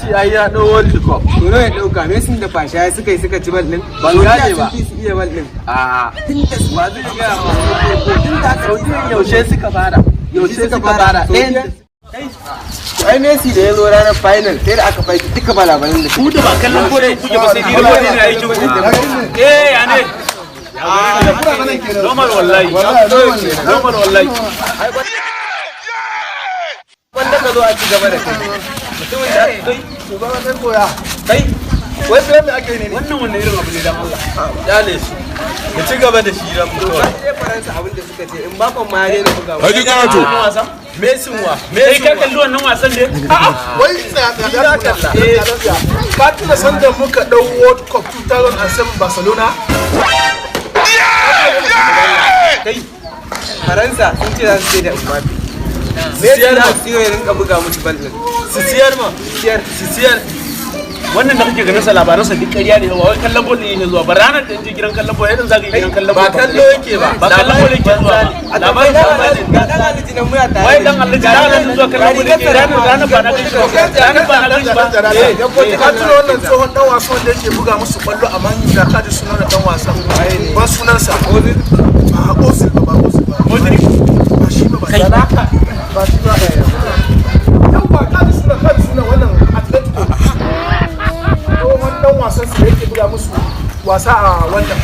Messi ai ya ɗau World Cup. To nawa ya dauka? Messi da fasha suka yi suka ci bal din. Ban gane ba. Sun fi su iya bal din. A Tun da su wa zai gaya ma? Tun da aka Saudiya yaushe suka fara? Yaushe suka fara? Ɗayan To ai Messi da ya zo ranar final sai da aka faiki duka balabalin da Ku da ba kallon ball kuke ba, sai hira ball ne aikin ku. Eh, ya ne? Normal wallahi. Normal wallahi. Wanda ka zo a ci gaba da kai. Mutumin da aka kai Shugaba kai koya. Kai. Wai sai me ake ne ne? Wannan wannan irin abu ne dan Allah? Kyale su. Mu ci gaba da shi ran To kawai. ka je Faransa, abin da suka ce in bakon ma ya daina buga. Haji Karato. Wannan wasan? Messi wa? Kai Messi ka wa? kalli wannan wasan ne? A'a. Wai tsaya tsaya tsaya tsaya. Ka tuna sanda muka dau World Cup 2007 Barcelona? Kai, Faransa sun ce za su sai da Mbappe. Su siyar Messi ma. za su siyo ya rinka buga musu bal din. Su siyar ma. Siyar. Su siyar. Wannan da kake ganin sa, labaransa duk ƙarya ne. Ba wai kallon ball ne zuwa ba. Ranar da in je gidan kallon ball, yadda zaka yi gidan kallon Ba ball. kallo yake ba. Ba kallon ball yake zuwa ba. Labarin banza ne. Ga dan Alhaji nan muna tare. Wai dan Allah, dan Allah zuwa kallon ball yake. Ranar ba na gaishe ba. Ranar ba na gaishe ba. Ka tuna wannan tsohon dan wasan da yake buga musu kwallo a Man U? Ka ji sunan dan wasan? Ban sunansa. Ba Ozil ba, ba Ozil ba. Modric. Ba shi ba, ba shi ba. Ba shi ba. Yawwa, ka ji sunan, ka ji sunan wannan Atletico. Tsohon dan wasan su da yake buga musu wasa a wannan.